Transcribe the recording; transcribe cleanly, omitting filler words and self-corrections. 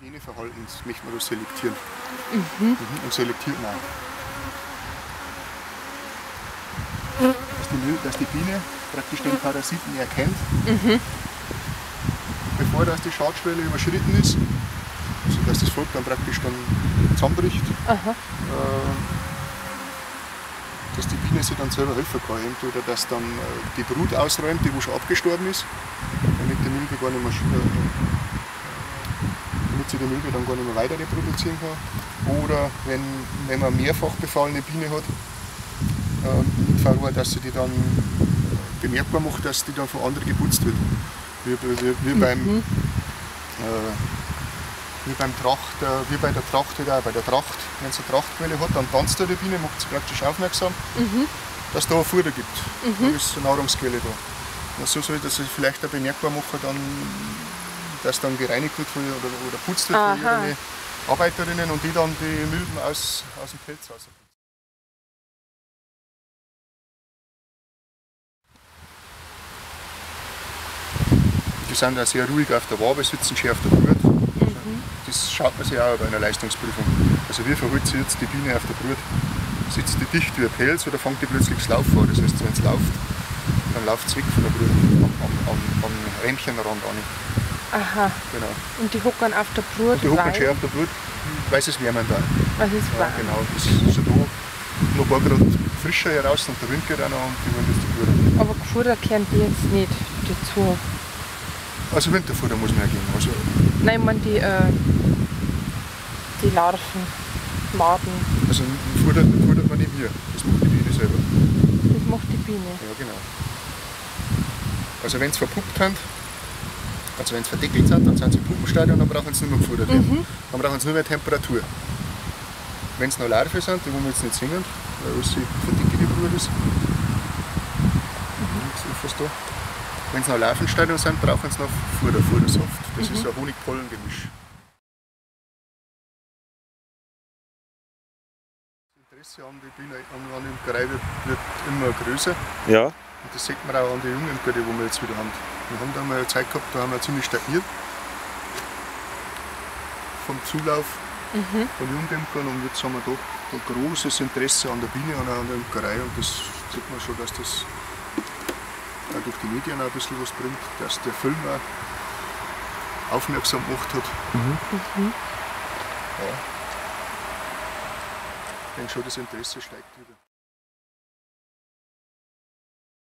Hygieneverhalten möchte man da selektieren. Mhm. Und selektiert man auch. Dass die Biene praktisch den Parasiten erkennt, bevor das die Schadschwelle überschritten ist, also dass das Volk dann praktisch dann zusammenbricht, dass die Biene sich dann selber helfen kann, oder dass dann die Brut ausräumt, die wo schon abgestorben ist, damit die Milbe gar nicht mehr, damit sie die Milbe dann gar nicht mehr weiter reproduzieren kann. Oder wenn man mehrfach befallene Biene hat, mit Varroa, dass sie die dann bemerkbar macht, dass die dann von anderen geputzt wird. Wie beim, wie beim Tracht, wie bei der Tracht, halt auch bei der Tracht. Wenn es eine Trachtquelle hat, dann tanzt da die Biene, macht sie praktisch aufmerksam, dass da ein Futter gibt. Da ist eine Nahrungsquelle da. Und so soll das sich vielleicht auch bemerkbar machen, dann, dass dann gereinigt wird von, oder putzt wird von ihren Arbeiterinnen und die dann die Milben aus dem Pelz raus. Die sind auch sehr ruhig auf der Wabe, sitzen schön auf der Brut. Das schaut man sich auch bei einer Leistungsprüfung. Also wie verhält sich jetzt die Biene auf der Brut? Sitzt die dicht wie ein Pelz oder fängt die plötzlich das Laufen an? Das heißt, wenn es läuft, dann läuft es weg von der Brut am Rähmchenrand an. Aha. Genau. Und die hocken auf der Brut? Und die hocken schön auf der Brut, weil es wärmer da. Weil es warm. Ja, genau. Es ist schon da noch ein paar Grad frischer heraus und der Wind geht auch noch und die wollen jetzt die Brut. Aber Futter kennen die jetzt nicht dazu? Also Winterfutter muss man ja geben. Also nein, ich meine die Larven, Maden. Also futtert man nicht mehr, das macht die Biene selber. Das macht die Biene? Ja, genau. Also wenn sie verpuppt haben, also wenn sie verdeckelt sind, dann sind sie im Puppenstadium, dann brauchen sie nicht mehr gefuttert werden. Dann brauchen sie nur mehr Temperatur. Wenn es noch Larven sind, die wollen wir jetzt nicht singen, weil alles verdeckelt die Brut ist. Nichts da. Wenn sie noch Larvenstadium sind, brauchen sie noch Futter, Futtersaft. Das ist ein Honig-Pollen-Gemisch. Das Interesse an die Biene, an die Imkerei wird immer größer. Ja. Und das sieht man auch an den Jungimker, die wir jetzt wieder haben. Wir haben da mal eine Zeit gehabt, da haben wir ziemlich stagniert. Vom Zulauf von Jungimkern, und jetzt haben wir doch ein großes Interesse an der Biene und auch an der Imkerei. Und das sieht man schon, dass das auch durch die Medien auch ein bisschen was bringt, dass der Film auch aufmerksam gemacht hat. Ja. Ich denke schon, das Interesse steigt wieder.